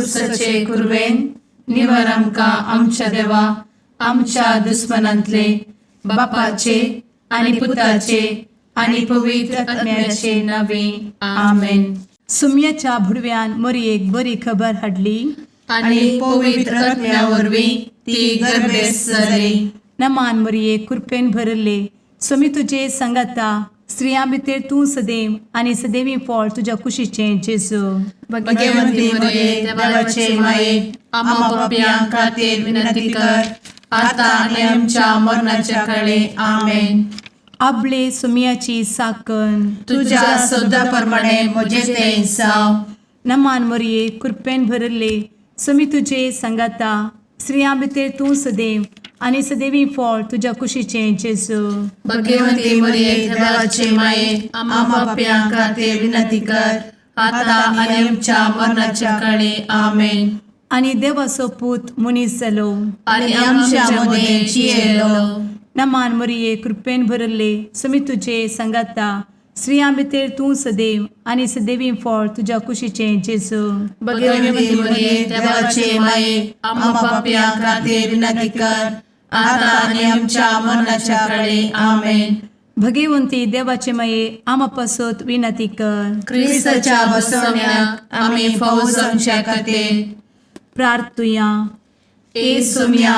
कुर्साचे कुरवेन निवर आमकां आमच्या देवा आमच्या दुस्मनांतले बापाचे आनी पुताचे आनी पवित्र आत्म्याचे नावे. आमेन. सुम्याच्या भुडव्यान मोरयेक बरी खबर हाडली. आनी पवित्र आत्म्या वरवीं ती गर्भेस्त जाली. नमान मोरये, कृपेन भरले, स्वामी तुजे सांगाता. स्त्रियां भितर तूं सदैव आनी सदैवी फळ तुज्या कुशीचें जेजू. भगवंती मरिये, देवाचे माये, आम्हा पापयां खातीर विनंती कर, आता आनी आमच्या मरणाच्या काळी. आमेन. आबले सुमियाची साकन. तुझ्या शब्दा प्रमाणे म्हजे ते जावं. नमान मोरये, कृपेन भरले, स्वामी तुजे सांगाता. स्त्रियां भितर तूं सदैव आनी सदैवी फळ तुज्या कुशीचें जेजू. भगवंती मरिये, देवाचे माये, आम्हा पापयां खातीर विनंती कर, आता आनी आमच्या मरणाच्या काळी. आमेन. आनी देवाचो पूत मनीस जालो आनी आमच्या मदें जियेलो. नमान मोरये, कृपेन भरले, स्वामी तुजे सांगाता. स्त्रियां भितर तूं सदैव आनी सदैवी फळ तुज्या कुशीचें जेजू. भगवंती मरिये, देवाचे माये, आम्हा पापयां खातीर विनंती कर, आता आनी आमच्या मरणाच्या काळी. आमेन. भगवंती देवाचे माये, आमा पासत विनंती कर. क्रिस्ताच्या बसवण्याक आमी फावो जावच्या खातीर. प्रार्थुया. ए सोम्या,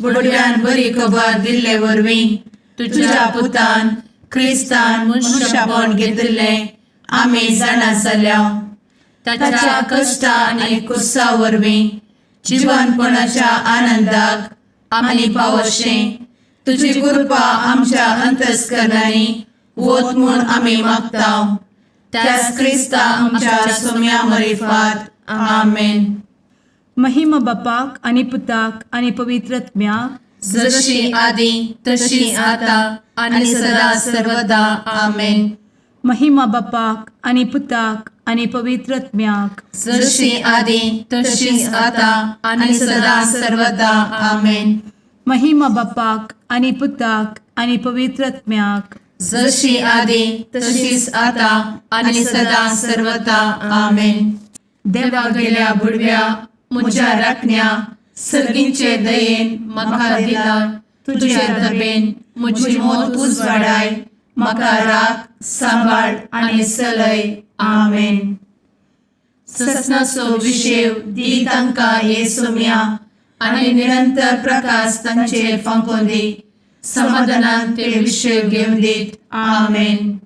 बुडव्यान बरी खबर दिल्ले वरवीं तुझ्या पुतान क्रिस्तान मनुष्यपण घेतिल्लें आमी जाणा जाल्या. ताच्या कश्टा आनी कुर्सा वरवीं जिवनपणाच्या आनंदाक आमी पावशें तुजी कृपा आमच्या अंतस्करणांनी वत म्हूण आमी मागता, त्याच क्रिस्ता आमच्या सोम्या मरिफात. आमेन. महिमा बापाक आनी पुताक आनी पवित्र आत्म्याक. जशी आदी तशी आता आणि सदा सर्वदा. आमेन. महिमा बापाक आनी पुताक आनी पवित्र आत्म्याक. जशी आदी तशीच आता आणि सदा सर्वदा. आमेन. महिमा बापाक आनी पुताक आनी पवित्र आत्म्याक. जशी आदी तशीच आता आणि सदा सर्वदा. आमेन. देवा गेल्या बुडव्या म्हज्या राखण्या, सर्गींचे दयेन म्हाका दिला तुझे दबेन म्हजी मोत उजवाडाय, म्हाका राख, सांबाळ आनी चलय. आमेन. ससनाचो विशेव दी तांकां हे सोम्या आनी निरंतर प्रकाश तांचेर फांकोवन दी. समाधानान ते विशेव घेवन दीत. आमेन.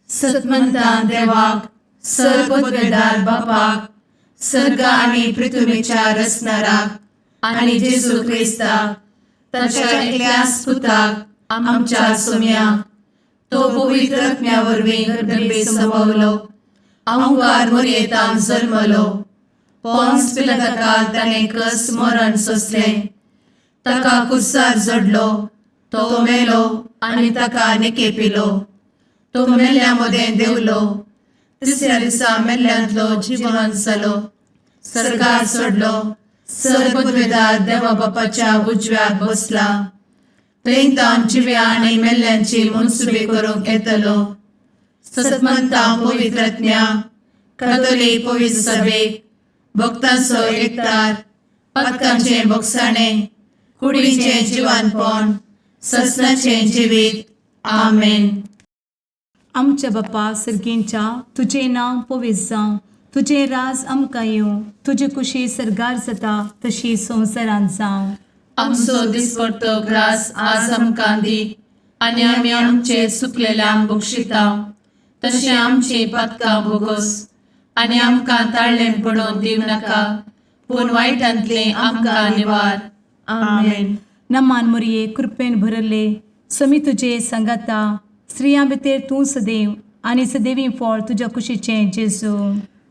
सतमंतान देवाक, सर्वपदवेदार बापाक, सर्ग आनी पृथ्वीच्या रचणाराक आनी जेजू क्रिस्ताक ताच्या एकल्याच पुताक आमच्या सोम्याक, तो पवित्र आत्म्या वरवीं गर्भे संभवलो, अंकार मोरयेतान जल्मलो, पोन्स पिलाताकाल ताणें कस मरण सोंसलें, ताका कुर्सार जडलो, तो मेलो आनी ताका निकेपिलो, तो मेल्ल्या मदें देंवलो, तिसऱ्या दिसा मेल्ल्यांतलो जिवन जालो, सर्गार चडलो, सर्वपदवेदार देवा बापाच्या उजव्याक बसला, थंय तावन जिव्या आनी मेल्ल्यांची मनसुबी करूंक येतलो. सतमंता पवित्रज्ञा कथोलीक पवित्र सभेक, भक्तांचो एकतार, पातकांचें भोगसाणें, कुडीचें जिवानपण, ससनाचें जिवीत. आमेन. आमच्या बापा सर्गींच्या, तुजें नांव पवित्र जावं, तुजें राज आमकां येवं, तुजी कुशी सर्गार जाता तशी संवसारांत जावं. आमचो दिसपडतो ग्रास आज आमकां दी आनी आमी आमचे चुकलेल्यांक बक्षिता तशें आमची पातकां भोगोस आनी आमकां ताळ्ळें पडोवन दिवं नाका, पूण वायटांतलें आमकां निवार. आमेन. नमान मोरये, कृपेन भरले, समी तुजे सांगाता. स्त्रियां भितर तूं सदैव आनी सदैवी फळ तुज्या कुशीचें जेजू.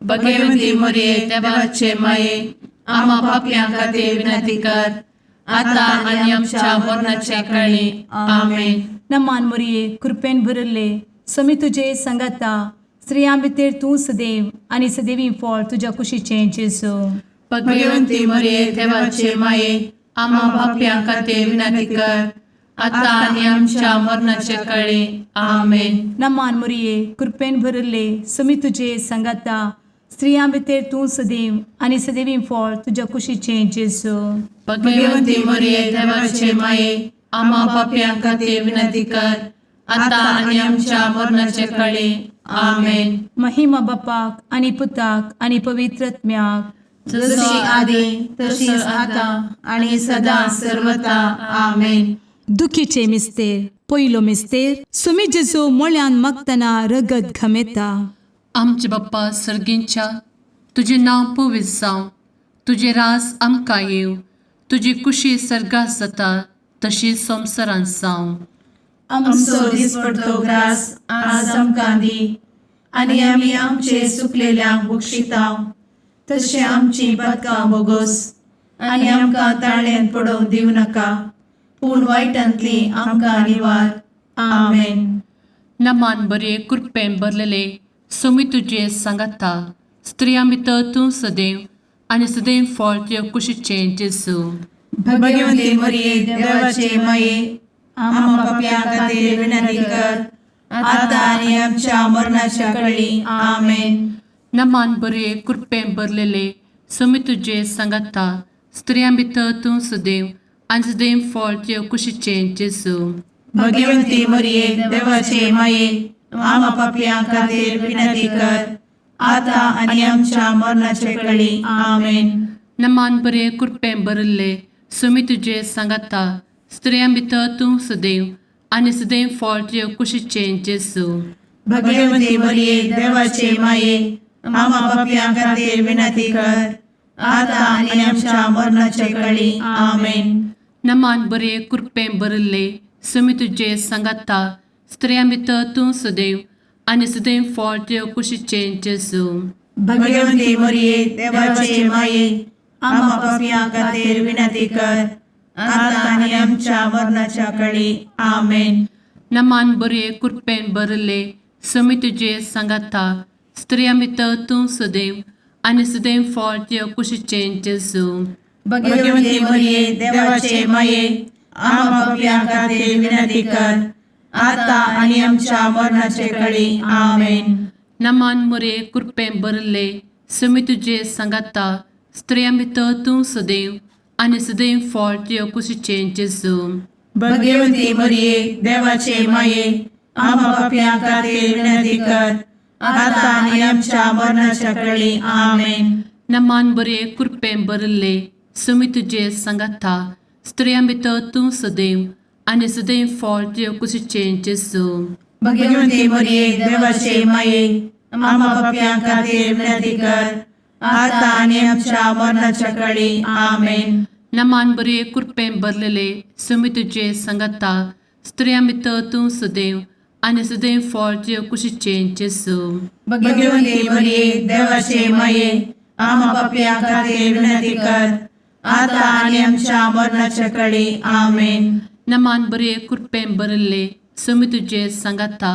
भगवंती मोरये, देवाचे माये, आम्हा पापयां खातीर विनंती कर, आता आनी आमच्या मरणाच्या काळी. आमेन. नमान मोरये, कृपेन भरले, समी तुजे सांगाता. स्त्रियां भितर तूं सदैव आनी सदैवी फळ तुज्या कुशीचें जेजू. भगवंती मोरये, देवाचे माये, आम्हा पापयां खातीर विनंती कर, आता आनी आमच्या मरणाच्या काळी. आमेन. नमान मोरये, कृपेन भरले, समी तुजे सांगाता. स्त्रियां भितर तूं सदैव आनी सदैवी फळ तुज्या कुशीचें जेजू. भगवती मरिये, देवाचे माये, आम्हा पापयां खातीर विनंती कर, आता आनी आमच्या मरणाचे कळी. आमेन. महिमा बापाक आनी पुताक आनी पवित्र आत्म्याक. जशी आदी तशीच आता आणि सदा सर्वता. आमेन. दुखीचे मिस्तेर. पयलो मिस्तेर, सुमी जेजू मोळ्यान मागतना रगत घमेता. आमचे बाप्पा सर्गींच्या, तुजें नांव पवित्र जावं, तुजें रास आमकां येवं, तुजी कुशी सर्गात जाता तशी संवसारांत जावं. आमचो दिसपडतो ग्रास आज आमकां दी आनी आमी आमचे सुकलेल्यांक बक्षितांव तशें आमची पदकां बोगोस आनी आमकां ताळ्यान पडोवंक दिवं नाका, पूण वायटांतली आमकां निवार. आमेन. नमान बरे, कृपेन भरलेले, सोमी तुजे सांगाता, स्त्रियां भितर तूं सदैव आनी सदैव फळ तुजे कुशीचें जेजू. भगवंती मरिये, देवाचे माये, आम्हा पापयां खातीर विनंती कर, आता आनी आमच्या मरणाच्या कळी. आमेन. नमान बरे, कृपेन भरलेले, सोमी तुजे सांगाता, स्त्रियां भितर तूं सदैव आनी सदैव फळ तुजे कुशीचें जेजू. भगवंती मरिये, देवाचे माये, आम्हा पापयां खातीर विनंती कर, आता आनी आमच्या मरणाचे कळी. आमेन. नमान बरे, कृपेन भरिल्ले, सोमी तुजे सांगाता, स्त्रियां भितर तूं सदैव आनी सदैव फळ तुजे कुशीचें जेजू. भगवंती मरिये, देवाचे माये, आम्हा पापयां खातीर विनंती कर, आता आनी आमच्या मरणाचे कळी. आमेन. नमान बरे, कृपेन भरिल्ले, सोमी तुजे सांगाता, स्त्रियां भितर तूं सदैव आनी सदैव फळ तुजे कुशीचें जेजू. भगवंती मरिये, देवाचे माये, आम्हा पापयां खातीर विनंती कर, आता आनी आमच्या मरणाच्या कळी. आमेन. नमान बरे, कृपेन भरिल्ले, सोमी तुजे सांगाता, स्त्रियां भितर तूं सदैव आनी सदैव फळ तुजे कुशीचें जेजू. भगवंती मरिये, देवाचे माये, आम्हा पापयां खातीर विनंती कर, आता आनी आमच्या मरणाचे कळी. आमेन. नमान मुरे, कृपेन भरिल्ले, सोमी तुजे सांगाता, स्त्रियां भितर तूं सदैव आनी सदैव फळ तुजे कुशीचें जेजू. भगवंती मरिये, देवाचे माये, आम्हा पापयां खातीर विनंती कर, आता आनी आमच्या मरणाच्या कळी. आमेन. नमान बरे, कृपेन भरिल्ले, सोमी तुजे सांगाता, स्त्रियां भितर तूं सदैव आनी सदैव फळ तुजे कुशीचें जेजू. भगवंती मरिये, देवाचे माये, आम्हा पापयां खातीर विनंती कर, आता आनी आमच्या मरणाच्या कळी. आमेन. नमान बरे, कृपेन भरलेले, सोमी तुजे सांगाता, स्त्रियां भितर तूं सदैव आनी सदैव फळ तुजे कुशीचें जेजू. भगवंती मरिये, देवाचे माये, आम्हा पापयां खातीर विनंती कर, आता आनी आमच्या मरणाच्या कळी. आमेन. नमान बरे, कृपेन भरिल्ले, सोमी तुजे सांगाता,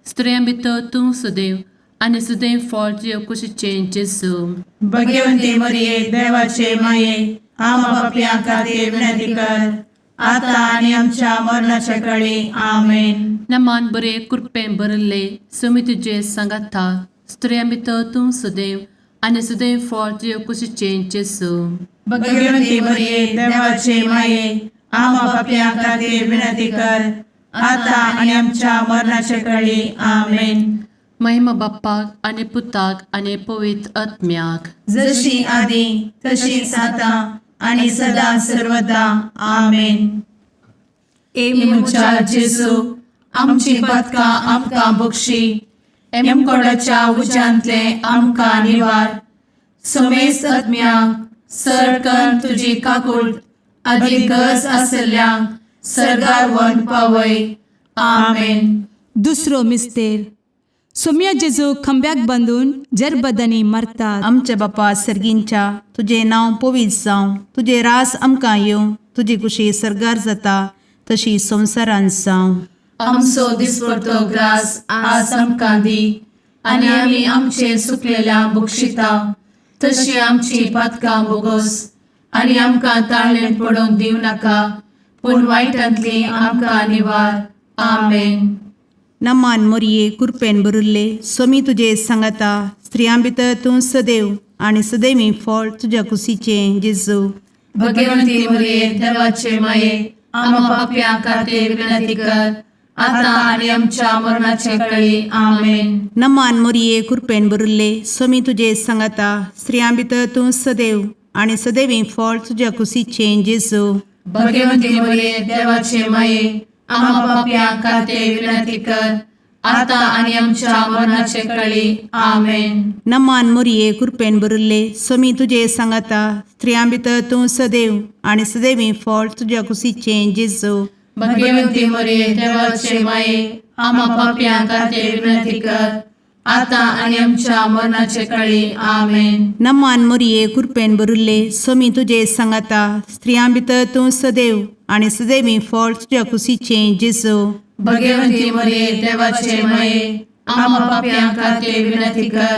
स्त्रियां भितर तूं सदैव आनी सदैव फळ तुजे कुशीचें जेजू. भगवंती मरिये, देवाचे माये, आम्हा पापयां खातीर विनंती कर, आता आनी आमच्या मरणाच्या कळी. आमेन. नमान बरे, कृपेन भरिल्ले, सोमी तुजे सांगाता, स्त्रियां भितर तूं सदैव आनी सदैव फळ तुजे कुशीचें जेजू. भगवंती मरिये, देवाचे माये, आम्हा पापयां खातीर विनंती कर, आता आनी आमच्या मरणाच्या कळी. आमेन. महिमा बाप्पाक आनी पुताक आनी पवित्र आत्म्याक. जशी आदी तशीच आता आणि सदा सर्वदा. आमेन. ए म्हज्या जेजू, आमची पदकां आमकां बक्षी, एमकोडाच्या उज्यांतले आमकां निवार, समेस्त आत्म्यांक सरकन तुजी काकूळ आदी गरज आसल्ल्यांक सर्गार वन पावय. आमेन. दुसरो मिस्तेर, सोम्या जेजू खांब्याक बांदून जरबदांनी मारतात. आमच्या बापा सर्गींच्या, तुजें नांव पवित्र जावं, तुजें रास आमकां येवं, तुजी कुशी सर्गार जाता तशी संवसारांत जावं. आमचो दिसपडतो ग्रास आज आमकां दी आनी आमी आमचे सुकलेल्या बक्षिता तशी आमची पातकां बोगोस आनी आमकां ताळ्ळें पडोवंक दिवं नाका, पूण वायटांतली आमकां निवार. आमेन. नमान मोरये, कुरपेन भरिल्ले, सोमी तुजे सांगाता, स्त्रियां भितर तूं सदैव आनी सदैवी फळ तुज्या कुशीचें जेजू. भगवंती मरिये देवाचे माये, आम्हा पापयां खातीर विनंती कर, आता आनी आमच्या मरणाचे कळी. आमेन. नमान मोरये, कृपेन भरिल्ले, स्वामी तुजे सांगाता. स्त्रियां भितर तूं सदैव आनी सदैवी फळ तुज्या कुशीचें जेजू. भगवंती मरिये देवाचे माये, आम्हा पापयां खातीर विनंती कर, आता आनी आमच्या मरणाचे कळी. आमेन. नमान मोरये, कृपेन भरिल्ले, स्वामी तुजे सांगाता. स्त्रियां भितर तूं सदैव आनी सदैवी फळ तुज्या कुशीचें जेजू. भगवंती मरिये देवाचे माये, आम्हा पापयां खातीर विनंती कर, आता आनी आमच्या मरणाचे कळी. आमेन. नमान मोरये, कृपेन भरिल्ले, स्वामी तुजे सांगाता. स्त्रियां भितर तूं सदैव आनी सदैवी फळ तुज्या कुशीचें जेजू. भगवंती मरिये देवाचे माये, आम्हा पापयां खातीर विनंती कर,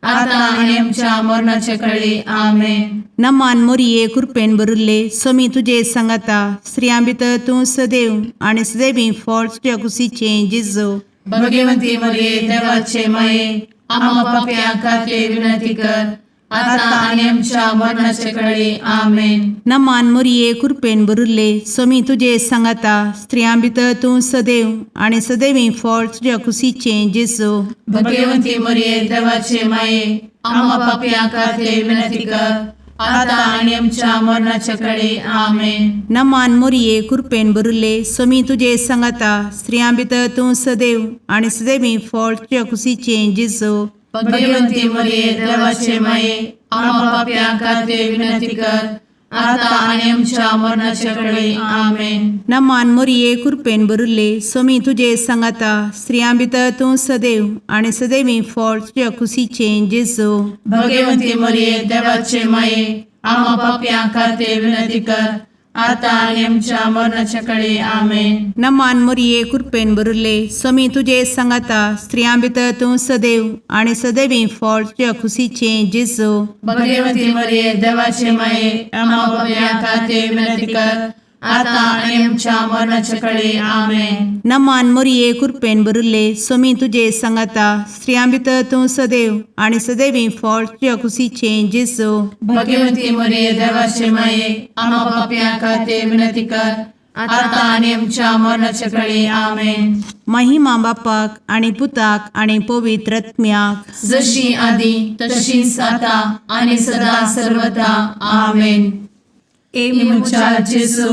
आता आनी आमच्या मरणाचे कळी. आमेन. नमान मोरये, कृपेन भरिल्ले, स्वामी तुजे सांगाता. स्त्रियां भितर तूं सदैव आनी सदैवी फळ तुज्या कुशीचें जेजू. भगवंती मरिये देवाचे माये, आम्हा पापयां खातीर विनंती कर, आता आनी आमच्या मरणाचे कळी. आमेन. नमान मोरये, कृपेन भरिल्ले, स्वामी तुजे सांगाता. स्त्रियां भितर तूं सदैव आनी सदैवी फळ तुज्या कुशीचें जेजू. भगवंती मरिये देवाचे माये, आम्हा पापयां खातीर विनंती कर, आता आनी आमच्या मरणाचे कळी. आमेन. नमान मोरये, कृपेन भरिल्ले, स्वामी तुजे सांगाता. स्त्रियां भितर तूं सदैव आनी सदैवी फळ तुज्या कुशीचें जेजू. भगवंती मरिये देवाचे माये, आम्हा पापयां खातीर विनंती कर, आता आनी आमच्या मरणाचे कळी. आमेन. नमान मोरये, कृपेन भरिल्ले, स्वामी तुजे सांगाता. स्त्रियां भितर तूं सदैव आनी सदैवी फळ तुज्या कुशीचें जेजू. भगवंती मरिये देवाचे माये, आम्हा पापयां खातीर विनंती कर, आता आनी आमच्या मरणाच्या कळी. आमेन. नमान मोरये, कृपेन भरिल्ले, स्वामी तुजे सांगाता. स्त्रियां भितर तूं सदैव आनी सदैवी फळ तुज्या कुशीचें जेजू. भगवंती मरिये देवाचे माये, आम्हा पापयां खातीर विनंती कर, आता आनी आमच्या मरणाच्या कळी. आमेन. नमान मोरये, कृपेन भरिल्ले, स्वामी तुजे सांगाता. स्त्रियां भितर तूं सदैव आनी सदैवी फळ तुज्या कुशीचें जेजू. भगवंती मरिये देवाचे माये, आम्हा पापयां खातीर विनंती कर, आता आनी आमच्या मरणाच्या कळी. आमेन. महिमा बापाक आनी पुताक आनी पवित्र आत्म्याक, जशी आदी तशीच आता आनी सदा सर्वदा. आमेन. ए म्हज्या जेजू,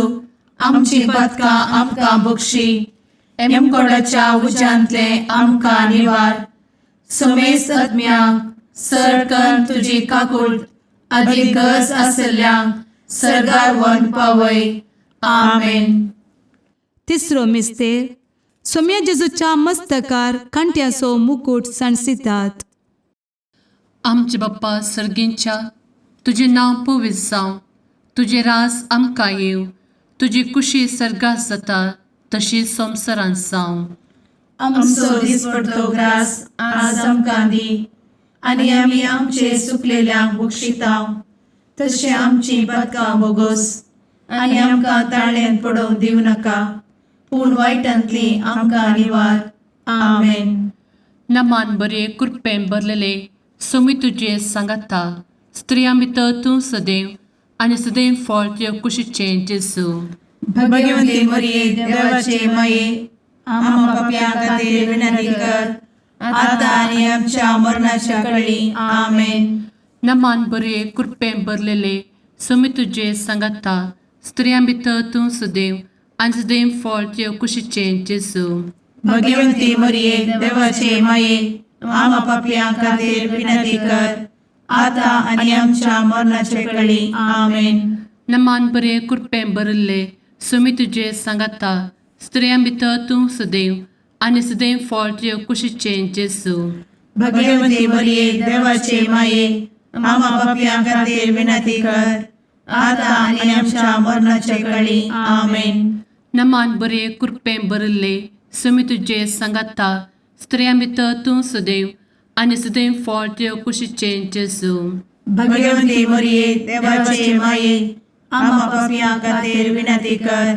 आमची पातकां आमकां बक्षी, एमकोडाच्या उज्यांतले आमकां निवार, समेस्त आत्म्यांक सरकन तुजी काकूट आदी गरज आसल्ल्यांक सर्गार व्हरून पावय. आमेन. तिसरो मिस्तेर, सोम्या जेजूच्या मस्तकार कांट्याचो मुकूट सांडसितात. आमचे बाप्पा सर्गींच्या, तुजें नांव पवित्र जावं, तुजें राज आमकां येवं, तुजी कुशी सर्गात जाता तशी संवसारांत जावं. आमचो दिसपडतो ग्रास आज आमकां दी, आनी आमी आमचे सुकलेल्यांक बक्षितांव, तशें आमची पातकां बोगोस, आनी आमकां ताळ्यांत पडोवंक दिवं नाका, पूण वायटांतली आमकां निवार. आमेन. नमान बरे, कृपेन भरलेले, स्वामी तुजे सांगाता. स्त्रियां भितर तूं सदैव आनी सदैव फळ तुज्या कुशीचें जेजू. भगवंती मरिये देवाचे माये, आम्हा पापयां खातीर विनंती कर, आता आनी आमच्या मरणाच्या कळी. आमेन. नमान बरे, कृपेन भरलेले, स्वामी तुजे सांगाता. स्त्रियां भितर तूं सदैव आनी सदैव फळ तुज्या कुशीचें जेजू. भगवंती मरिये देवाचे माये, आम्हा पापयां खातीर विनंती कर, आता आनी आमच्या मरणाच्या कळी. आमेन. नमान बरे, कृपेन भरिल्ले, स्वामी तुजे सांगाता. स्त्रियां भितर तूं सदैव आनी सदैव फळ तुज्या कुशीचें जेजू. भगवंती मरिये देवाचे माये, आम्हा पापयां खातीर विनंती कर, आता आनी आमच्या मरणाच्या कळी. आमेन. नमान बरे, कृपेन भरिल्ले, स्वामी तुजे सांगाता. स्त्रियां भितर तूं सदैव आनी सदैव फळ तुज्या कुशीचें जेजू. भगवंती मरिये देवाचे माये, आम्हा पापयां खातीर विनंती कर,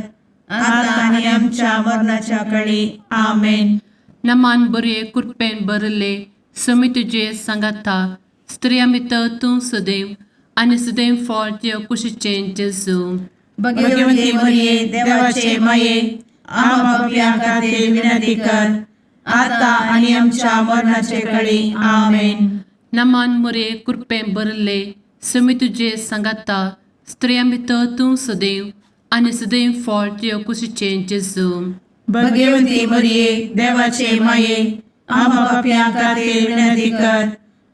आता आनी आमच्या मरणाच्या कळी. आमेन. नमान बरे, कृपेन भरिल्ले, समी तुजे सांगाता स्त्रियां भितर तूं सदैव आनी सदैव फळ तुज्या कुशीचें जेजू. भगवती मरिये, देवाचे माये, आम्हा पापयां खातीर विनंती कर, आता आनी आमच्या मरणाचे कळी. आमेन. नमान मुरे कृपें भरले समी तुजे सांगाता स्त्रियां भितर तूं सदैव आनी सदैव फळ तुज्या कुशीचें जेजू. भगवती मरिये, देवाचे माये, आम्हा पापयां खातीर विनंती कर,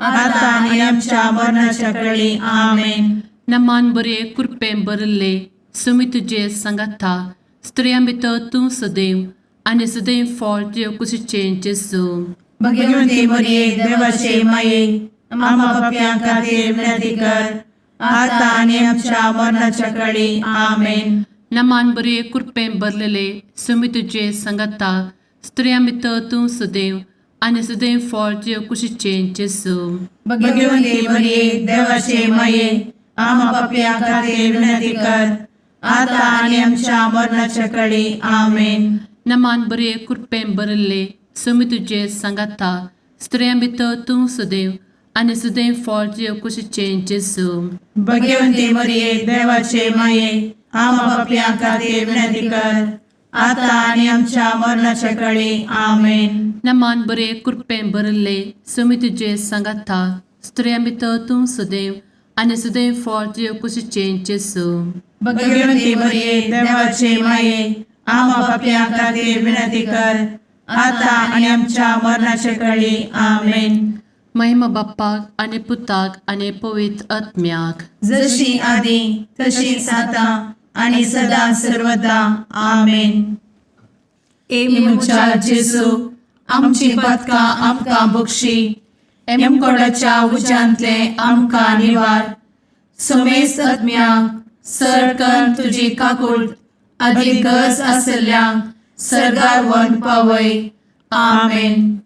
आता आनी आमच्या मरणाच्या कळी. आमेन. नमान बरे कृपें भरले समी तुजे सांगाता स्त्रियां भितर तूं सदैव आनी सदैव फळ तुज्या कुशीचें जेजू. भगवती मरिये, देवाचे माये, आम्हा पापयां खातीर विनंती कर, आता आनी आमच्या मरणाच्या कळी. आमेन. नमान बरे कृपें भरलेले समी तुजे सांगाता स्त्रियां भितर तूं सदैव आनी सदैव फळ तुज्या कुशीचें जेजू. भगवती मरिये, देवाचे माये, आम्हा पापयां खातीर विनंती कर, आता आनी आमच्या मरणाच्या कळी. आमेन. नमान बरे कृपें भरले समी तुजे सांगाता स्त्रियां भितर तूं सदैव आनी सदैव फळ तुज्या कुशीचें जेजू. भगवती मरिये, देवाचे माये, आम्हा पापयां खातीर विनंती कर, आता आनी आमच्या मरणाच्या कळी. आमेन. नमान बरे कृपें भरले समी तुजे सांगाता स्त्रियां भितर तूं सदैव आनी सदैव फळ तुज्या कुशीचें जेजू. भगवती मरिये, देवाचे माये, आम्हा पापयां खातीर विनंती कर, आता आनी आमच्या मरणाच्या कळी. आमेन. महिमा बाप्पाक आनी पुताक आनी पवित्र आत्म्याक. जशी आदी तशीच आता आणि सदा सर्वदा. आमेन. ए म्हज्या जेजू, आमची पातकां आमकां बक्षी, एमकोडाच्या उज्यांतले आमकां निवार, समेस्त आत्म्यांक सरकन तुजी काकूळ आदी गरज आसल्ल्यांक सर्गार व्हरून पावय. आमेन.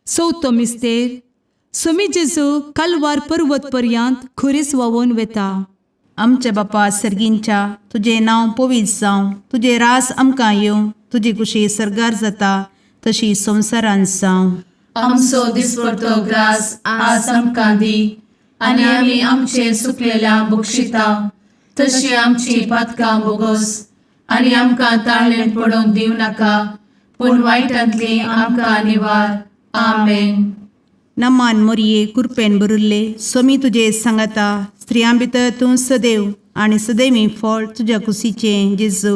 चवथो मिस्तेर. सोमी जेजू कालवार पर्वत पर्यंत खुरीस व्हांवून वेता. आमच्या बापा सर्गींच्या, तुजें नांव पवित्र जावं, तुजें रास आमकां येवं, तुजी कुशी सर्गार जाता तशी संवसारांत जावं. आमचो दिसपडतो ग्रास आज आमकां दी, आनी आमी आमचे सुकलेल्या बक्षिता तशी आमची पातकां बोगोस, आनी आमकां ताळणेंत पडोवंक दिवं नाका, पूण वायटांतली आमकां निवार. आमेन. नमान मोरये, कुरपेन भरिल्ले, सोमी तुजे सांगाता, स्त्रियां भितर तूं सदैव आनी सदैवी फळ तुज्या कुशीचें जेजू.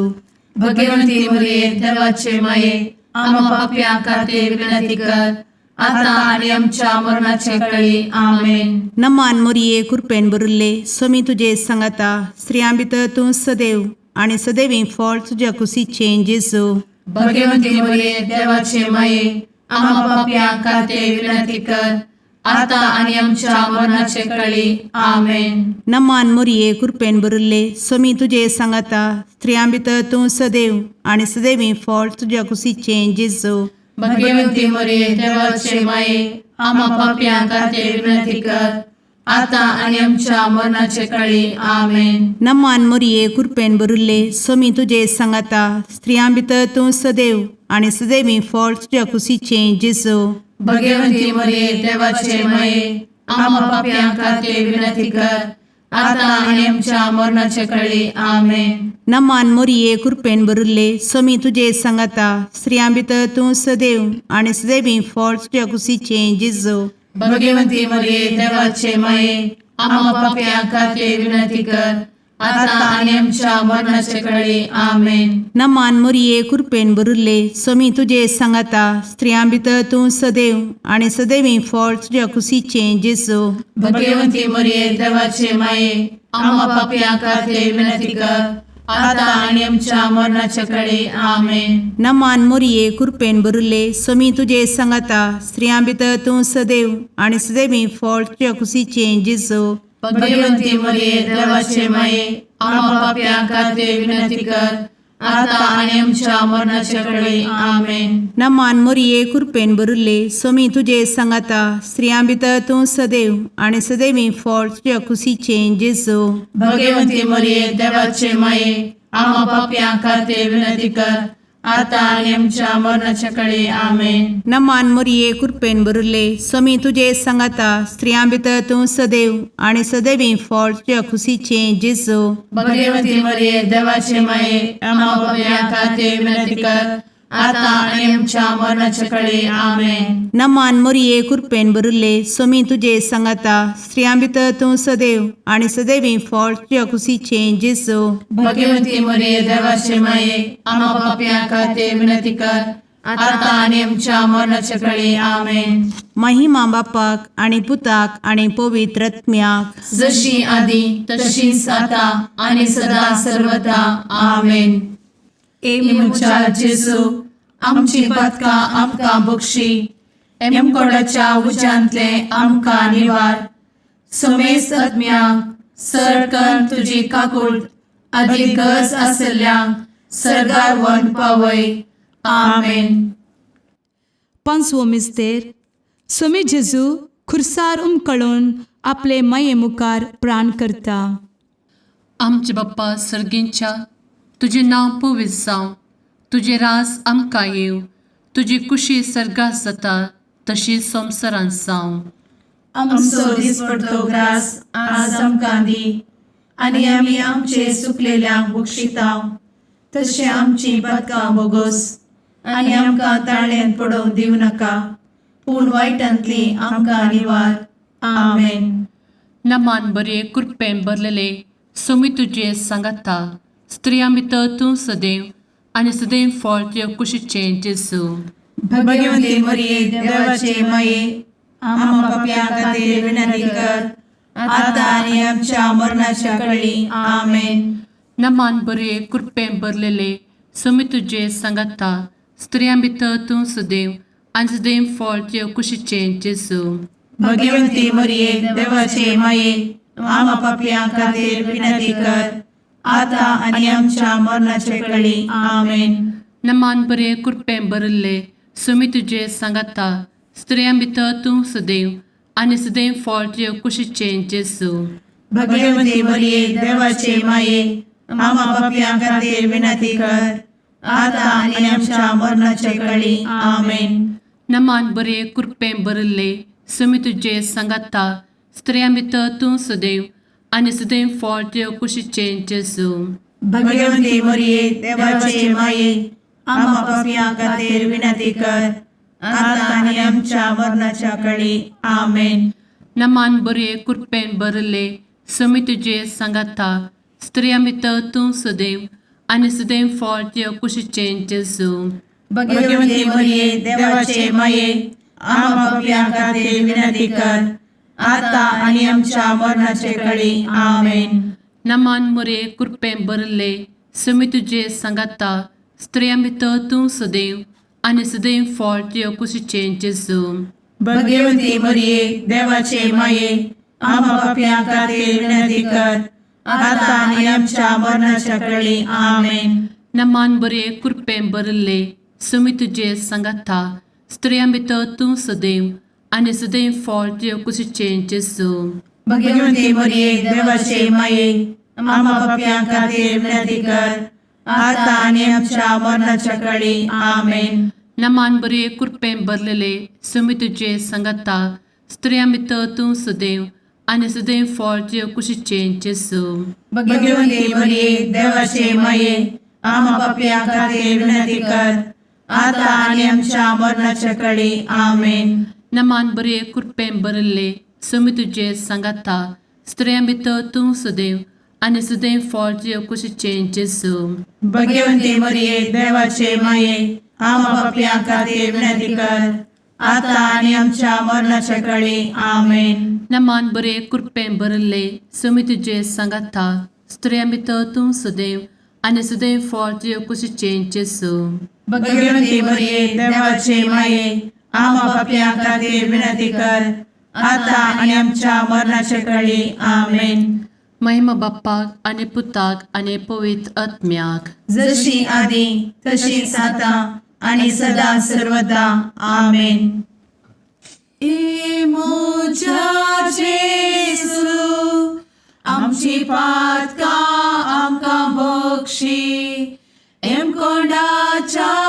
भगवंती मरिये, देवाचे माये, आम्हा पापयां खातीर विनंती कर, आता आनी आमच्या मरणाचे कळी. आमेन. नमान मोरये, कुरपेन भरिल्ले, सोमी तुजे सांगाता, स्त्रियां भितर तूं सदैव आनी सदैवी फळ तुज्या कुशीचें जेजू. भगवंती मरिये, देवाचे माये, आम्हा पापयां खातीर विनंती कर, आता आनी आमच्या मरणाचे कळी. आमेन. नमान मोरये, कुरपेन भरिल्ले, सोमी तुजे सांगाता, स्त्रियां भितर तूं सदैव आनी सदैवी फळ तुज्या कुशीचें जेजू. भगवंती मरिये, देवाचे माये, आम्हा पापयां खातीर विनंती कर, आता आनी आमच्या मरणाचे कळी. आमेन. नमान मोरये, कुरपेन भरिल्ले, सोमी तुजे सांगाता, स्त्रियां भितर तूं सदैव आनी सदैवी फळ तुज्या कुशीचें जेजू. भगवंती मरिये, देवाचे माये, आम्हा पापयां खातीर विनंती कर, आता आनी आमच्या मरणाचे कळी. आमेन. नमान मोरये, कुरपेन भरिल्ले, सोमी तुजे सांगाता, स्त्रियां भितर तूं सदैव आनी सदैवी फळ तुज्या कुशीचें जेजू. भगवंती मरिये, देवाचे माये, आम्हा पापयां खातीर विनंती कर, आता आनी आमच्या मरणाचे कळी. आमेन. नमान मोरये, कुरपेन भरिल्ले, सोमी तुजे सांगाता, स्त्रियां भितर तूं सदैव आनी सदैवी फळ तुज्या कुशीचें जेजू. भगवंती मरिये, देवाचे माये, आम्हा पापयां खातीर विनंती कर, आता आनी आमच्या मरणाचे कळी. आमेन. नमान मोरये, कुरपेन भरिल्ले, सोमी तुजे सांगाता, स्त्रियां भितर तूं सदैव आनी सदैवी फळ तुज्या कुशीचें जेजू. भगवंती मरिये, देवाचे माये, आम्हा पापयां खातीर विनंती कर, आता आनी आमच्या मरणाचे कळी. आमेन. नमान मोरये, कुरपेन भरिल्ले, सोमी तुजे सांगाता, स्त्रियां भितर तूं सदैव आनी सदैवी फळ तुज्या कुशीचें जेजू. भगवंती मरिये, देवाचे माये, आम्हा पापयां खातीर विनंती कर, आतां आनी आमच्या मरणाच्या कडे आमेन. नमान मोरये कृपेन भरिल्ले, स्वामी तुजे सांगाता, स्त्रियां भितर तूं सदैव आनी सदैवी फळ तुज्या खुशीचें जेजू. भगवती मरिये, देवाचे माये, आम्हा पापयां खातीर विनंती कर, आतां आनी आमच्या मरणाच्या कडे आमेन. नमान मोरये कृपेन भरिल्ले, स्वामी तुजे सांगाता, स्त्रियां भितर तूं सदैव आनी सदैवी फळ तुज्या खुशीचें जेजू. भगवती मरिये, देवाचे माये, आम्हा पापयां खातीर विनंती कर, आतां आनी आमच्या मरणाच्या कडे आमेन. महिमा बापाक आनी पुताक आनी पवित्र आत्म्याक. जशी आदी तशीच आता आणि सदा सर्वदा आमेन. ए म्हज्या जेजू, आमची पातकां आमकां बक्षी, एमकोडाच्या उज्यांतले आमकां निवार, समेस्त आत्म्यांक सरकन तुजी काकूळ आदी गरज आसल्ल्यांक सरगार वन पावय. आमेन. पांचवो मिस्तेर. स्वामी जेजू खुर्सार उमकळून आपले माये मुखार प्राण करता. आमचे बाप्पा सर्गींच्या, तुजें नांव पवित्र जावं, तुजें रास आमकां येवं, तुजी कुशी सर्गात जाता तशी संवसारांत जावं. आमचो दिसपडतो ग्रास आज आमकां दी, आनी आमी आमचे सुकलेल्यांक बक्षितांव, तशें आमची पातकां बोगोस, आनी आमकां ताळ्यान पडोवंक दिवं नाका, पूण वायटांतली आमकां निवार. आमेन. नमान बरे कृपेन भरलेले, स्वामी तुजे सांगाता, स्त्रियां भितर तूं सदैव आनी सदैव फळ तुज्या कुशीचें जेजू. भगवती मरिये, देवाचे माये, आम्हा पापयां खातीर विनंती कर, आतां आनी आमच्या मरणाच्या कळी. आमेन. नमान बरे कृपेन भरलेले, स्वामी तुजे सांगाता, स्त्रियां भितर तूं सदैव आनी सदैव फळ तुज्या कुशीचें जेजू. भगवती मरिये, देवाचे माये, आम्हा पापयां खातीर विनंती कर, आतां आनी आमच्या मरणाचे कळी. आमेन. नमान बरे कृपेन भरिल्ले, स्वामी तुजे सांगाता, स्त्रियां भितर तूं सदैव आनी सदैव फळ तुज्या कुशीचें जेजू. भगवती मरिये, देवाचे माये, आम्हा पापयां खातीर विनंती कर, आतां आनी आमच्या मरणाचे कळी. आमेन. नमान बरे कृपेन भरिल्ले, स्वामी तुजे सांगाता, स्त्रियां भितर तूं सदैव आनी सदैव फळ तुज्या कुशीचें जेजू. भगवती मरिये, देवाचे माये, आम्हा पापयां खातीर विनंती कर, आतां आनी आमच्या मरणाच्या कळी. आमेन. नमान बरे कृपेन भरिल्ले, स्वामी तुजे सांगाता, स्त्रियां भितर तूं सदैव आनी सदैव फळ तुज्या कुशीचें जेजू. भगवती मरिये, देवाचे माये, आम्हा पापयां खातीर विनंती कर, आतां आनी आमच्या मरणाचे कळी. आमेन. नमान मोरे कृपेन भरिल्ले, स्वामी तुजे सांगाता, स्त्रियां भितर तूं सदैव आनी सदैव फळ तुज्या कुशीचें जेजू. भगवती मरिये, देवाचे माये, आम्हा पापयां खातीर विनंती कर, आतां आनी आमच्या मरणाच्या कळी. आमेन. नमान बरे कृपेन भरिल्ले, स्वामी तुजे सांगाता, स्त्रियां भितर तूं सदैव आनी सदैव फळ तुज्या कुशीचें जेजू. भगवती मरिये, देवाचे माये, आम्हा पापयां खातीर विनंती कर, आतां आनी आमच्या मरणाच्या कळी. आमेन. नमान बरे कृपेन भरलेले, स्वामी तुजे सांगाता, स्त्रियां भितर तूं सदैव आनी सदैव फळ तुज्या कुशीचें जेजू. भगवती मरिये, देवाचे माये, आम्हा पापयां खातीर विनंती कर, आतां आनी आमच्या मरणाच्या कळी. आमेन. नमान बरे कृपेन भरिल्ले, स्वामी तुजे सांगाता, स्त्रियां भितर तूं सदैव आनी सदैव फळ तुज्या कुशीचें जेजू. भगवती मरिये, देवाचे माये, आम्हा पापयां खातीर विनंती कर, आतां आनी आमच्या मरणाच्या कळी. आमेन. नमान बरे कृपेन भरिल्ले, स्वामी तुजे सांगाता, स्त्रियां भितर तूं सदैव आनी सदैव फळ तुज्या कुशीचें जेजू. भगवती मरिये, देवाचे माये, आम्हा पापयां खातीर विनंती कर, आतां आनी आमच्या मरणाच्या कळी. आमेन. महिमा बाप्पाक आनी पुताक आनी पवित्र आत्म्याक. जशी आदी तशीच आता आणि सदा सर्वदा. आमेन. ए म्हज्या जेजू, आमची पातकां आमकां बक्षी, एमकोंडाच्या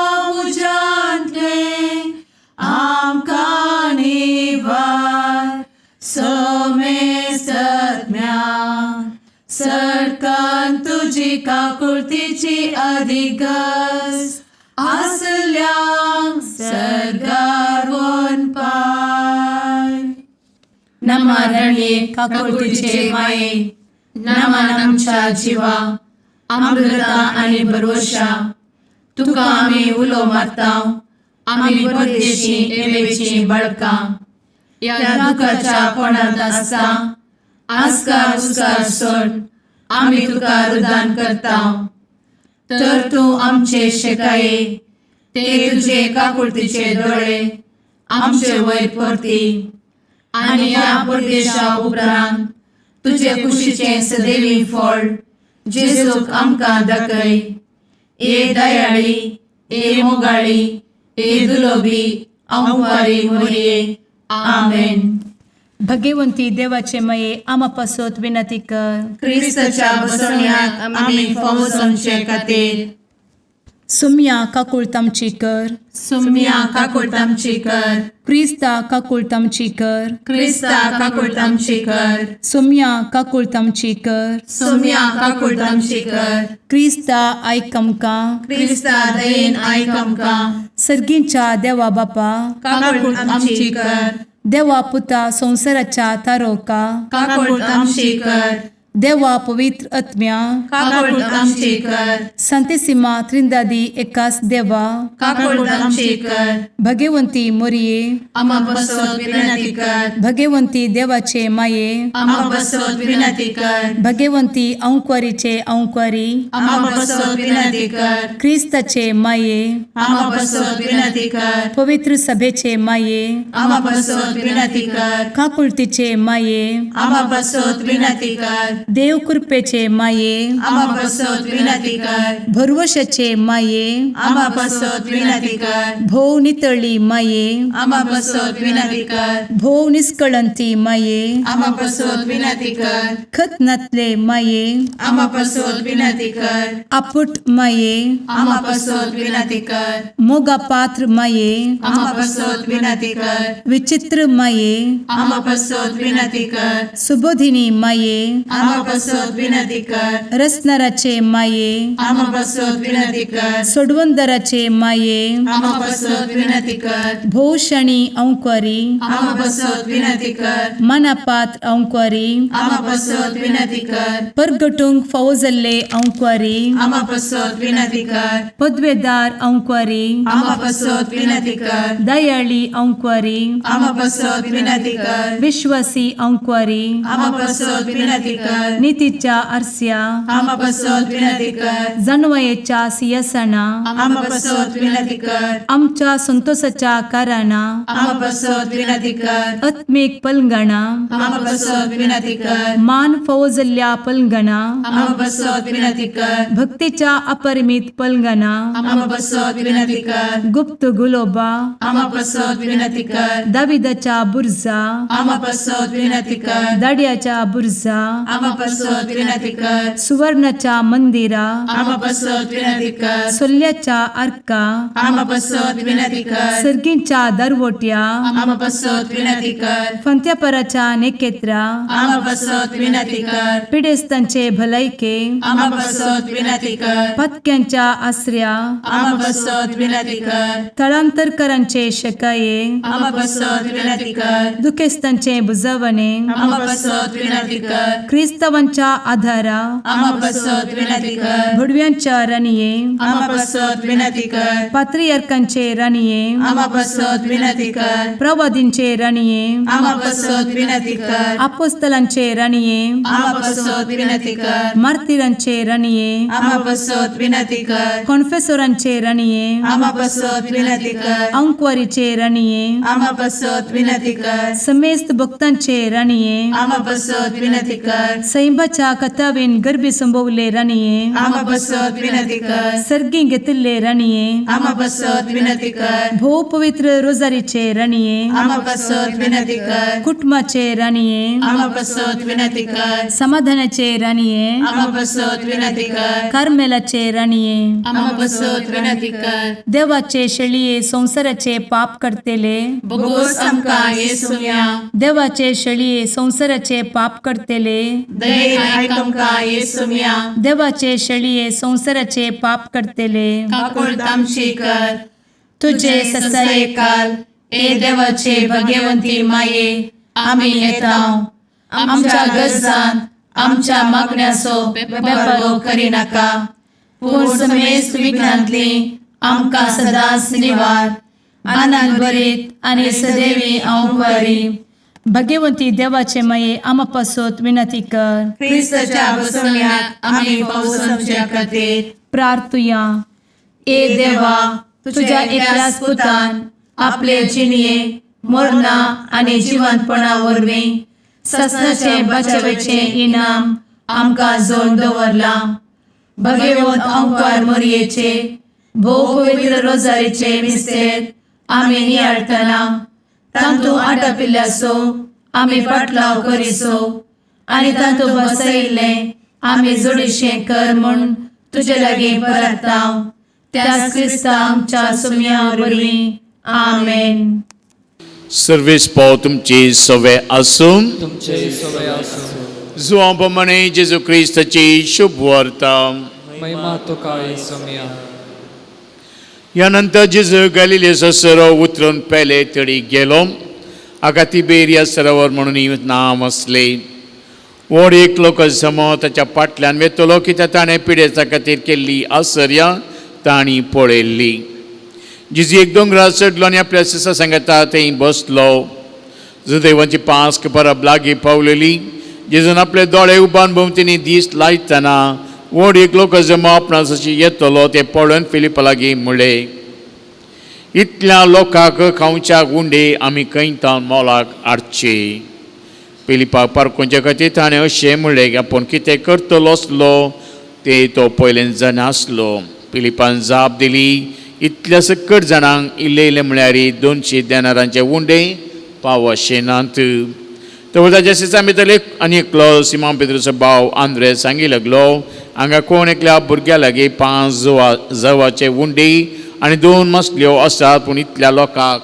तुजी काकुळतीची अधिक गरज आसल्यांक सर्गार पाय. नमा रणये काकुळतीचे माये, नमन आमच्या जिवा, अमृता आनी भरवशा, तुका आमी उलो मारता, आमी परदेशी एवेची बळकां ह्या दुखाच्या कोणांत आसता आस्कार उस्कार सोड आमी तुका रुदान करता, तर तूं आमचे शेकाये ते तुजे काकुळतीचे दोळे आमचे वयर परती आनी ह्या परदेशा उपरांत तुजे कुशीचें सदैवी फळ जेजूक आमकां दाखय. ए दयाळी, ए मोगाळी, ए दुलोबी अंवारी मोरये, आमेन. भगवंती देवाचे मये आमा पासत विनंती कर. क्रिस्ताच्या बसवण्याक आमी फावो जावचे खातीर. सुम्या काकुळत आमची कर. सुम्या काकुळट आमची कर. क्रिस्ता काकुळत आमची कर. क्रिस्ता काकुळट आमची कर. सुम्या काकुळत आमची कर. सुम्या काकुळट आमची कर. क्रिस्ता आयक आमकां. क्रिस्ता दयेन आयक आमकां. सर्गींच्या देवा बापा, काकुळट आमची कर. देवा पुता संवसाराच्या तारोका, काकुळट आमची कर. देवा पवित्र आत्म्या, काकुळट आमची कर. संतेसिमा त्रिंदादी एकास देवा, काकुळट आमची कर. भगवंती मोरये, आमा बसत विनंती कर. भगवंती देवाचे माये, आमा बसत विनंती कर. भगवंती अंक्वारीचे अंक्वारी, आमा बसत विनंती कर. क्रिस्ताचे माये, आमा बसत विनंती कर. पवित्र सभेचे माये, आमा बसत विनंती कर. काकुळतीचे माये, आमा बसत विनंती कर. देव कृपेचे माये, आमा बसत विनंती कर. भरवशाचे माये, आमा बसत विनंती कर. भोव नितळी माये, आमा बसत विनंती कर. भोव निष्कळंती माये, आमा बसत विनंती कर. खत नातले माये, आमा बसत विनंती कर. आपुट माये, आमा बसत विनंती कर. मोगा पात्र माये, आमा बसत विनंती कर. विचित्र माये, आमा बसत विनंती कर. सुबोधिनी माये, आमा बसत विनंती कर. रसनाराचे माये, आमा बसत विनंती कर. सोडवंदराचे माये, आमा बसत विनंती कर. भोवशणी अंक्वारी, आमा बसत विनंती कर. मनापात्र अंक्वारी, आमा बसत विनंती कर. परगटूंक फावो जाल्ले अंक्वारी, आमा बसत विनंती कर. पदवेदार अंक्वारी, आमा बसत विनंती कर. दयाळी अंक्वारी, आमा बसत विनंती कर. विश्वासी अंक्वारी, आमा बसत विनंती कर. नितीच्या आरस्या, आमा बसत विनंती कर. जानवयेच्या सियासना, आमा बसत विनंती कर. आमच्या संतोषाच्या कारणा, आमा बसत विनंती कर. आत्मीक पलंगणा, आमा बसत विनंती कर. मान फावो जाल्ल्या पलंगणा, आमा बसत विनंती कर. भक्तीच्या अपरिमित पलंगणा, आमा बसत विनंती कर. गुप्त गुलोबा, आमा बसत विनंती कर. दाविदाच्या बुर्जा, आमा बसत विनंती कर. दाड्याच्या बुर्जा, आमा बसत विनंती कर. सुवर्णाच्या मंदिरा, आमा बसत विनंती कर. सोल्ल्याच्या आर्का, आमा बसत विनंती कर. सर्गींच्या दरवट्या, आमा बसत विनंती कर. फंत्यापराच्या नेकेत्रा, आमा बसत विनंती कर. पिडेस्तांचे भलायके, आमा बसत विनंती कर. पत्क्यांच्या आसऱ्या, आमा बसत विनंती कर. थळांतरकरांचे शकाये, आमा बसत विनंती कर. दुखेस्तांचे बुजवणे, आमा बसत विनंती कर. क्रिस्तावांच्या आधारा, आमा बसत विनंती कर. भुडव्यांच्या राणये, आमा बसत विनंती कर. पात्रियार्कांचे राणये, आमा बसत विनंती कर. प्रवादींचे राणये, आमा बसत विनंती कर. आपोस्तलांचे राणये, आमा बसत विनंती कर. मार्तिरांचे राणये, आमा बसत विनंती कर. कॉन्फेसोरांचे राणये, आमा बसत विनंती कर. अंक्वारीचे राणये, आमा बसत विनंती कर. समेस्त भक्तांचे राणये, आमा बसत विनंती कर. सैंबाच्या कथावेन गर्भी संभवले राणये, आमा बसत विनंती कर. सर्गी घेतिल्ले राणये, आमा बसत विनंती कर. भोव पवित्र रोजारीचे राणये, आमा बसत विनंती कर. कुटुंबाचे राणये, आमा बसत विनंती कर. समाधानाचे राणये, आमा बसत विनंती कर. कार्मेलाचे राणये, आमा बसत विनंती कर. देवाचे शेळये संवसाराचे पाप करतेले, बोगोस आमकां येसुया. देवाचे शेळये संवसाराचे पाप करतेले, दयेन आयक आमकां येसुम्या. देवाचे शेळये संवसाराचे पाप करतले, काकुळट आमची कर. तुझे तुझे ससायेकाल ए देवाचे भगवंती माये, आमी येता. आमच्या गरजान आमच्या मागण्याचो बेपर्वो करिनाका, पूण समेस्त विघ्नांतली आमकां सदांच निवार. आनंद भरीत आनी सदैवी अंवकारी. भगवंती देवाचे माये, आमा पासत विनंती कर. क्रिस्ताच्या बसवण्याक आमी पावसाच्या खातीर. प्रार्थुया. ए देवा, तुझ्या एकल्याच पुतान आपले जिणये मरणा आनी जिवंतपणा वरवीं ससनाचे बचावेचें इनाम आमकां जोड दवरलां. भगवंत अंकार मोरयेचे भोव पवित्र रोजारीचे मिस्तेर आमी नियाळटना तांतू आटापिल्ल्याचो आमी पाटलाव करिसो आनी तांतू बसयिल्लें आमी जोडीशें कर म्हूण तुजे लागीं परताव, त्याच क्रिस्ता आमच्या सुम्या वरवीं. आमेन. सर्वेस पाव तुमची सवे आसूं. तुमचे सवय आसूं. जुवां प्रमाणे जेजू क्रिस्ताची शुभ वार्ता. महिमा तुका येसुम्या. ह्या नंतर जेजू गॅलिलेचो सरो उतरून पेले तडी गेलो. हाका तिबेरिया सरोवर म्हणून नांव आसलें. व्हड एक लोक जमो ताच्या फाटल्यान वेतलो, कित्याक ताणें पिडेचा खातीर केल्ली आसर्या तांणी पळयल्ली. जेजू एक दोंगरार चडलो आनी आपल्या सिसा सांगता थंय बसलो. जुदेवांची पास्क परब लागीं पावलेली. जेजून आपले दोळे उबान भोंवतणी दीस लायतना व्हड एक लोक जमो आपणास येतलो ते पळोवन फिलिपा लागीं म्हणलें, इतल्या लोकांक खावच्या गुंडे आमी खंय तावन मोलाक हाडचे? फिलिपाक पारखुच्या खातीर ताणें अशें म्हणलें की आपूण कितें करतलो आसलो ते तो पयल्यान जाणासलो. फिलिपान जाप दिली, इतल्या सकट जाणांक इल्ले इल्ले म्हळ्यार 200 देनारांचे उंडे पावशे नात. तर ताच्या सिसा भितर एक आनी एकलो सिमा पेद्रोचो भाव आंद्रे सांगी लागलो, हांगा कोण एकल्या भुरग्या लागीं 5 जवाचे उंडे आनी 2 मसल्यो आसात, पूण इतल्या लोकांक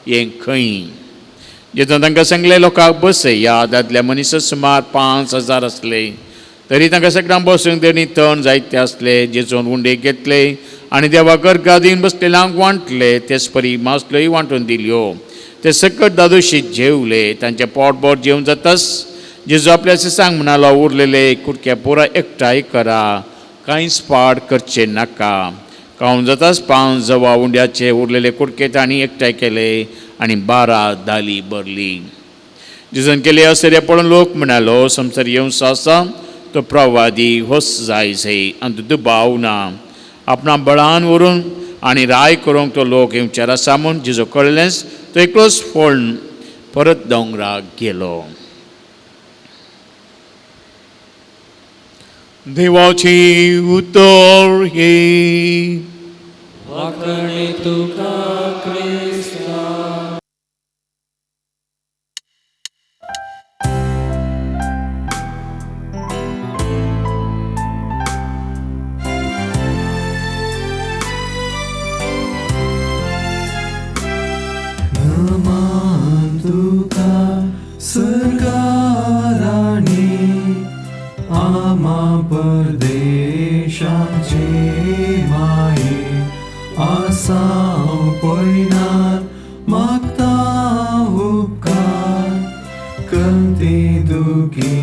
हें खंय? जेन्ना तांकां सांगलें लोकांक बसया, दादल्या मनीस सुमार 5000 आसले. तरी तांकां सगळ्यांक बसूंक तेणी तण जायते आसले. जेजून उंडे घेतले आनी देवाक अर्घा दिवन बसलेल्यांक वांटले, तेच परी मासल्योय वांटून दिल्यो. ते सकट दादोशी जेवले. तांचें पोटभर जेवन जाताच जेजू आपल्या शिसांक म्हणालो, उरलेले कुडके पुराय एकठांय करा, कांयच पाड करचें नाका. खावन जाताच 5 जवा उंड्याचे उरलेले कुडके तांणी एकठांय केले आनी 12 दाली भरली. जेजून केले आश्चर्य पळोवन लोक म्हणालो, संवसार येवचो आसा तो प्रवादी होच जाय जाय आनी दुबाव ना. आपणा बळान व्हरून आनी राय करूंक तो लोक येवचेर आसा म्हूण जेजू कळ्ळेंच तो एकलोच फोळून परत दोंगराक गेलो. देवाची उतर हे. वाकणे तुका क्रिस्ता. नमान तुका सर्गाराणी, आमा परदेशाचे माये, आसाव पयनार मागता उपकार, कंती दुखी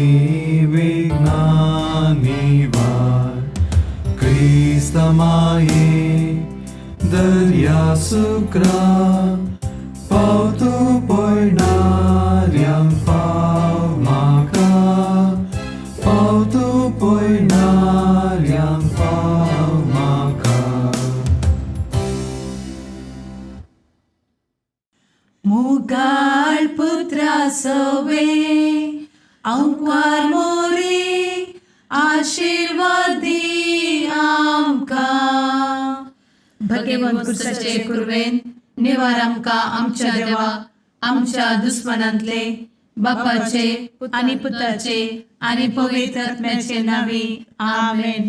विघ्ना निवार. क्रिस्त माये दर्या सुक्रा, पावतो पयणाऱ्यांक पाव म्हाका, पावतो पयणाऱ्यांक पाव म्हाका. मुगाळ पुत्रा सवे अंकवार मोरे, आशिर्वाद दी आमकां. भगवंत कुर्साचे कुर्वेन निवार आमकां आमच्या देवा, आमच्या दुस्मनांतले, बापाचे आनी पुताचे आनी पवित्र आत्म्याचे नावे. आमेन.